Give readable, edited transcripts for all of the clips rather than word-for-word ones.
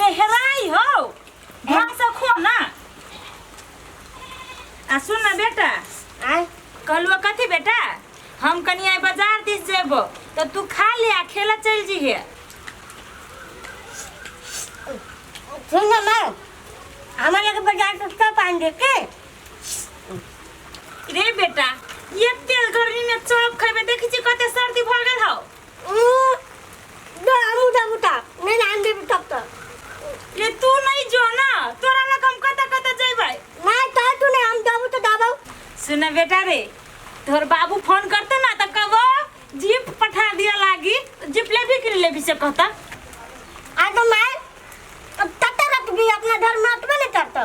रे हेराई हो ढंग से खो ना। आ सुन ना बेटा। आय। कहलुआ कथी बेटा, हम कनी आइ बाजार दिस जेबो तो तू खा ले आ खेला चल जीहे। सुन ना माँ, हमारे के बाजार से सब आन दे के। रे बेटा, ये तेल गर्मी में चॉप खेबे, देखी छी कते सर्दी भ गेल हौ। दो हमू जाबू ता नहीं आन दे तब तो। रे तू नहीं जो ना, तोरा लग हम कते कते जेबै। ना तो तू नहीं, हम जाबू तो जाबू। सुन बेटा रे, तोहर बाबू फोन करते ना तो कबो जीप पठा दिया लागी, जीप लेबी कि नहीं लेबी से कहता। आ तो मैं अब तत्ते रख भी अपना घर में अटबे नहीं करता।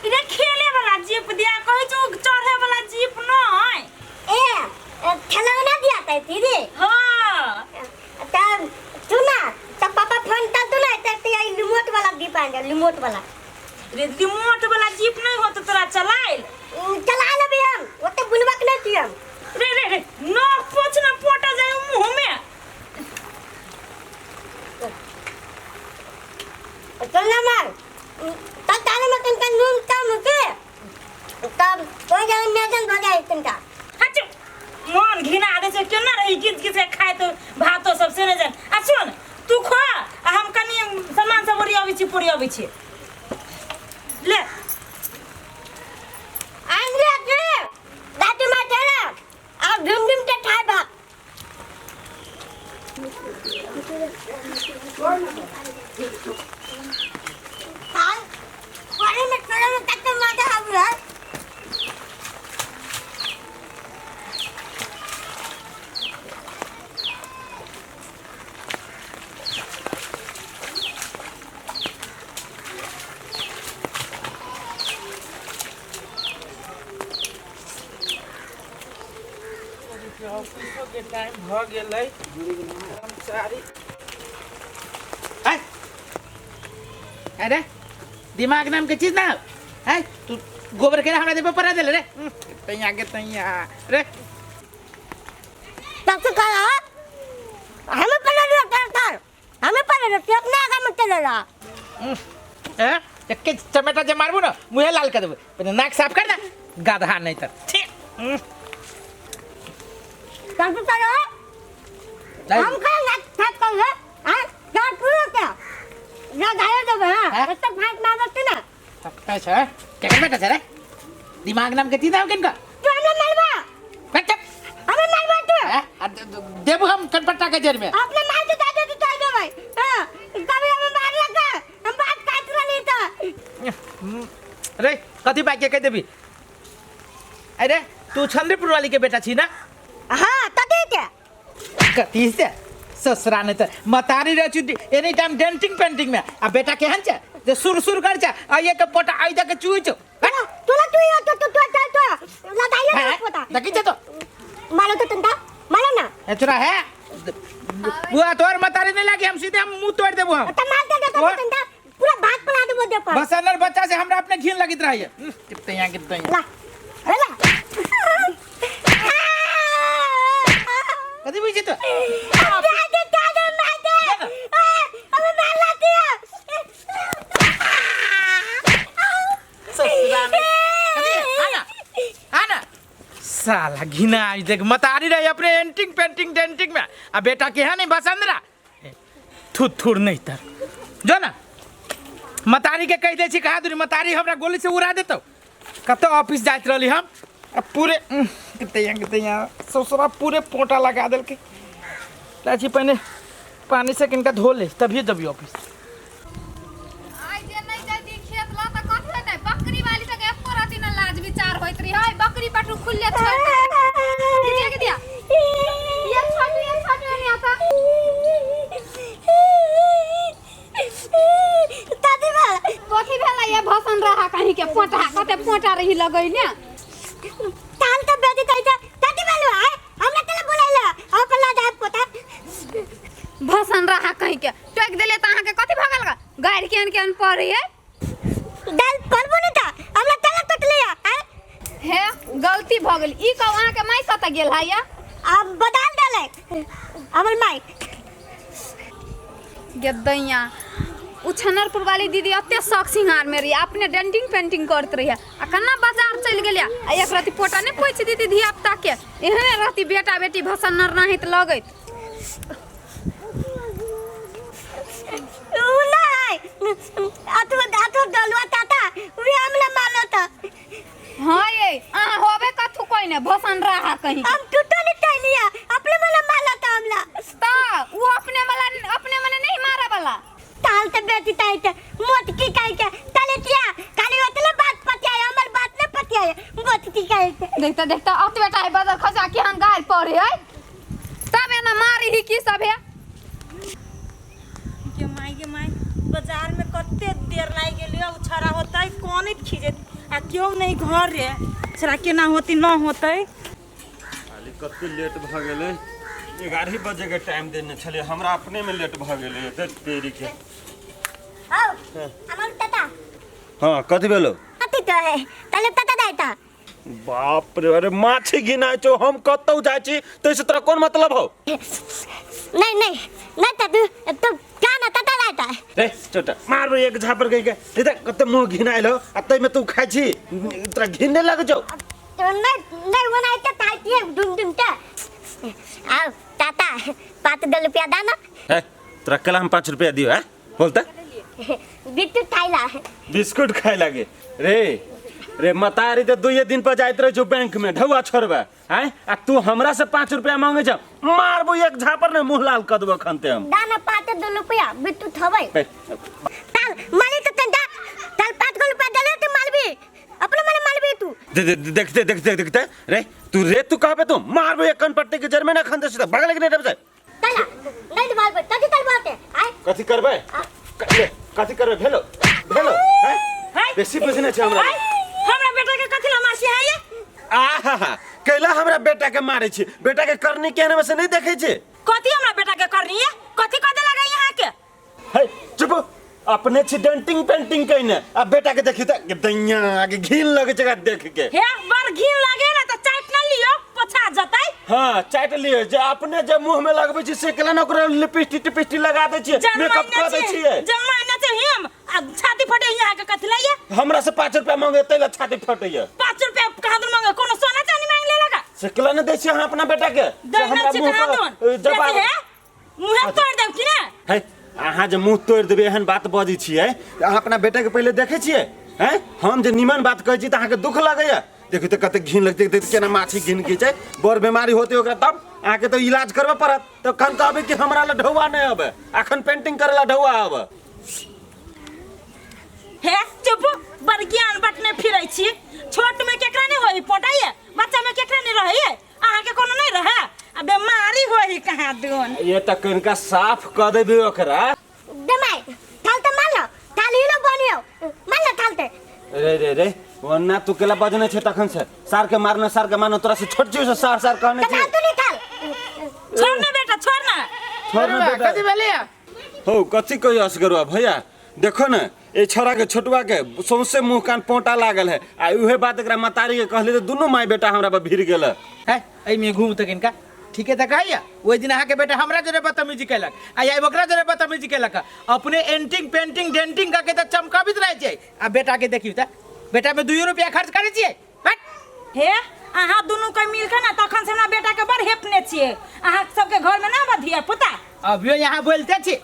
रे खेले वाला जीप दिया कहै छौ, चढ़े वाला जीप नहीं। ए खेलौना दिया तै थी रे। हाँ। तब सुना तब पापा फोन कर तू ना ते आई रिमोट वाला जीप आ गया, रिमोट वाला। रे रिमोट वाला जीप नहीं होत तोरा चलाइल। चला लेबे हम, ओते बुलबक नहीं छी हम। रे रे रे न पोछ न पोटा जाय मुंह में। चल ना मार तब ताले में तनका नून कम के तब कोई जाने मेजन भ जाए तनका। हट मन घिना दे छै केना रही गिच गिच के खाए तो भातो सब से नहीं जान। आ सुन तू खो आ हम कनी सामान सब ओरियाबै छी पोरियाबै छी। ले आंगरे के दादी मां चला आ घुम घुम के खाए भात। हां पानी में थोड़ा में तक माता हम है। ऑफिसो के टाइम भ गेलै कर्मचारी। अरे दिमाग नाम के चीज ना है, तू गोबर के हमरा देबे परा देले रे तैया के तैया रे। तब से कहा हमें पड़ा रे तर हमें पड़ा रे अपना आगा में चले रहा। ए एके चमेटा जे मारबू ना मुहे लाल कर देबे, पहले नाक साफ कर ना गधा नहीं तर। छी तब से कहा हम का नाक साफ कर ले। हां जा पूरा क्या जा गाय देबे। हां तो भात मारते ना तब छै केकर बेटा छै रे, दिमाग नाम के चीज ना किनका तू हमें मारबा। चुप हमें मारबा तू। देबू हम कनपट्टा के जेर में अपने मार के दादा तू चल देबै। हां कभी हमें मारला का हम बात काट रहली त रे कथी बात के कह देबी। अरे तू चंद्रपुर वाली के बेटा छी ना। हां तदी के कथी से ससुरा नहीं त मतारी रह छी एनी टाइम डेंटिंग पेंटिंग में, आ बेटा केहन छै जे सुर सुर कर छै आ ये के पोटा आई दे के चुई छौ। तोला चुई तो तो तो चल तो लगाइए पोटा देखी छै तो मारो तो तंता मारो ना। ए चुरा है बुआ तोर मतारी नहीं लागी, हम सीधे हम मुंह तोड़ देबो हम। त मार दे तो तंता पूरा भात पला देबो दे पर। बस अनर बच्चा से हमरा अपने घिन लगित रही है। कितने यहाँ कितने ला अरे ला कथी बुझी तो दादे दादे मार दे हमें मार लाती है ससुरा में कथी आना आना साला घिना आई देख मतारी रही अपने एंटिंग पेंटिंग डेंटिंग में, आ बेटा के है नहीं बसंदरा थुर थुर नहीं तर जो ना मतारी के कह दे छी कहा दूरी मतारी हमरा गोली से उड़ा देतो। कतौ ऑफिस जाइत रहली हम आ पूरे कितने यहाँ कितने यहाँ ससुरा पूरे पोटा लगा देलकै। चाची पहले पानी से किनका धो ले तभी जबी ऑफिस। आइ जे नहि जाती खेत ल त कथी हेतै, बकरी वाली सबके एको रति न लाज विचार होइत रही है, बकरी पटरू खुलले छोड़ दिया के दिया ये छोटू ये छोटू नहीं आता। दादी बा कथी भेलै ये भसन रहा कहीं के पोटा कते पोटा रही लगैने ताल त बेदी तै दादी बालू आय हमरा केला बोलाइला हम पला जाय पोता भसन रहा कहीं के टोक देले त अहाँ के कथी भगल ग गारि केहन केहन पड़ै है दाल पड़बो नहीं था हमरा ताला टूटले आय। हे गलती भ गेल, ई कहू अहाँ के माय कतऽ गेल है या? अब बदल देले हमर माय गेदैया उछनरपुर वाली दीदी अते शौक सिंगार में रही अपने डेंटिंग पेंटिंग करत रही आ कन्ना बाजार चलि गेलै आ एक रति पोटा नहीं पोछि दीदी धिया पुता के एहने रहती बेटा बेटी भसन्नर नाहित लगैत। उ नहीं अथवा अथवा डलुआ ताता वे हमला मारलो था। हाँ ये अहाँ होबे कथू कोई ने भसन रहा कहीं। हम टूटो नहीं तैलिया अपने वाला मारलो था हमला। ता वो अपने वाला अपने मने नहीं मारा वाला। ताल ते बेटी ताई ते मोट की काई के तलेतिया खाली ओतले बात पतिया हमर बात नहीं पतिया मोट की काई के। देखता देखता अत बेटा है बदल खसा के हम गाल पड़े है तब एना मारी ही की सब है। के माई के माई बाजार में कते देर लागि गेलियो उ छड़ा होतै कोन खींचे आ क्यों नहीं घर रे छड़ा केना होती न होतै। खाली कते लेट भ गेलै 11 बजे के टाइम देने छलै हमरा अपने में लेट भ गेलै देख तेरी के। आओ हमर ताता। हां कथि भेलो कथि तो है तले ताता दाइता। बाप रे अरे माछी गिनाय छौ हम कतौ जाइ छी तैसे तोरा कोन मतलब हौ। नहीं नहीं नहीं तातू तो का ना ताता दाइता। रे छोटा मारबो एक झापर गई के देख कते मुंह घिनाइल हो आ तै में तू खाइ छी तोरा घिन नै लगै छौ। तो नहीं नहीं बनाई त ताती डुम डुम त। आओ ताता 5 रुपया दाना। ए तोरा कल हम 5 रुपया दियो है बोलता बिस्कुट खाइला। बिस्कुट खाइ लागे रे रे मतारी त 2 दिन पर जाइत रहे छौ बैंक में ढौआ छोड़बे हैं आ तू हमरा से 5 रुपया मांगे छ मारबो एक झापर ने मुंह लाल क देबो खनते हम। दाना 5 रुपया बिस्कुट हबै ताल माली त तंदा ताल 5 रुपया देले त मालबी अपने मने मालबी तू। देखते देखते देखते रे तू कहबे तू मारबो एक कन पट्टी के जर में ना खनते सीधा बगल के नहीं डबसे ताला नहीं मालबे कथि करबे आय कथि करबे कथि करबे भेलो भेलो हैं बेसी बजने छ हमरा हमरा बेटा के कथि ला मारसी है ये। आहा कैला हमरा बेटा के मारे छी बेटा के करनी केहन में से नहीं देखै छी। कथि हमरा बेटा के करनी है कथि क देला गई यहां के। हे चुप अपने छी डेंटिंग पेंटिंग कइने आ बेटा के देखी त दैया आगे घिन लगे छै देख के। हे बड़ घिन लागे ना त चाट न लियो पोछा जतै। हां चाट लियो जे अपने जे मुंह में लगबै छी से केला न ओकरा लिपस्टिक टिपस्टिक लगा दै छी मेकअप क दै छी जमा न छै हम आ छाती फटे यहां के कथि लइए। हमरा से 5 रुपया मांगे तैला छाती फटैया। 5 रुपया कहां दूर मांगे कोनो सोना चांदी मांग ले लगा से केला न दै छी अहां अपना बेटा के से हमरा मुंह पर जब है मुंह तोड़ देब की ना। हे अहाँ जे मुंह तोड़ देबै एहन बात बजै छियै अहाँ अपना बेटा के पहिले देखै छियै हैं हम जे निमन बात कहै छी त अहाँके दुख लगैया। देखियौ त कते घिन लगतै देखियौ केना माछी घिन के छै बड़ बीमारी होतै ओकरा तब अहाँके तो इलाज करबे पड़त तखन कहबै कि हमरा ला ढौआ नहि अबै अखन पेंटिंग करे ला ढौआ अबै। हे चुप बड़ ज्ञान बटने फिरै छी छोट में केकरा नहीं होई पोटाइए बच्चा में केकरा नहीं रहै अहाँ के कोनो नहीं रहे आ बीमारी होई कहां दोन। ये त कनका साफ क देबे ओकरा। दमाई थाल त मार लो थाल हिलो बनियो मार लो थाल ते। रे रे रे ओन्ना तू केला बजने छे तखन से सार के मारना तोरा से छोट छी से सार सार कहने छी। तू नहीं थाल छोड़ ना बेटा छोड़ ना छोड़ ना बेटा कथि भेलै हो कथि कहियो असगरुआ भैया देखो ना ए छोरा के छोटुआ के सौंसे मुंह कान पोटा लागल है आ उहे बात एकरा मतारी के कहली त दुनू माई बेटा हमरा पर भिड़ गेल है। एहिमे घूम तक इनका ठीक है त कहैया ओहि दिन अहाँके बेटा हमरा जोरे बदतमीजी केलक आ आइ ओकरा जोरे बदतमीजी केलक अपने एंटिंग पेंटिंग डेंटिंग करके त चमकबैत रहै छै आ बेटा के देखियौ त बेटा में 2 रुपया खर्च करै छियै। हे अहाँ दुनू के मिल के ना तखन से हमरा बेटा के बड़ हेपने छियै अहाँ सबके घर में ना बा धिया पुता। अभियो यहाँ बोलते छी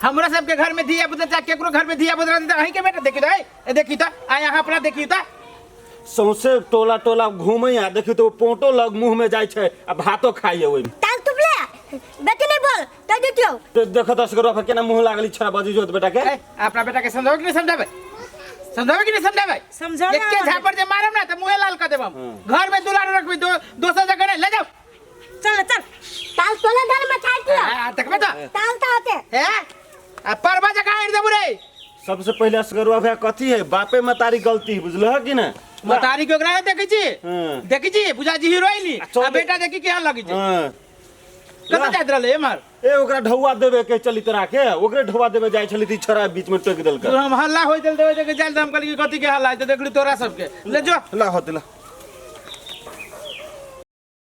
हमरा सबके घर में धिया पुता चाहे केकरो घर में धिया पुता अहीं के बेटा देखियौ त देखियौ त आ यहाँ अपना देखियौ त सौंसे टोला टोला घूमै आ देखियौ त पोटो लग मुंह में जाइ छै आ भातो खाइए ओहिमे। ताल तुपले बेटी नहीं बोल त दितियौ त देखो दस गो केना मुंह लागली छड़ा बजी जोत बेटा के। अपना बेटा के समझाबै कि नहीं समझाबै समझाबै कि नहीं समझाबै समझाबै एके झापर जे मारब ना त मुंहे लाल क देब हम घर में दुलारू रखबी दोसर जगह नहीं ले जाओ। चल चल ताल तोला घर में छाई दियो देखबे त ताल त होते हे आ परबा जगह आइर देबू रे। सबसे पहले असगरुआ भैया कथी है बापे मतारी गलती बुझलह कि ना मतारी के ओकरा देखै छी देखै छी बुझा जी हीरोइन आ बेटा देखी केहन लगै छै कतऽ जाइत रहलै एम्हर। ए ओकरा ढौआ देबे के चली तोरा के ओकरे ढौआ देबे जाइ छली त छोरा बीच में टोक देलक। हम हल्ला होइत देबे के जाइल त हम कहली कथी के हल्ला है त देखली तोरा सबके ले जो ला होत ला।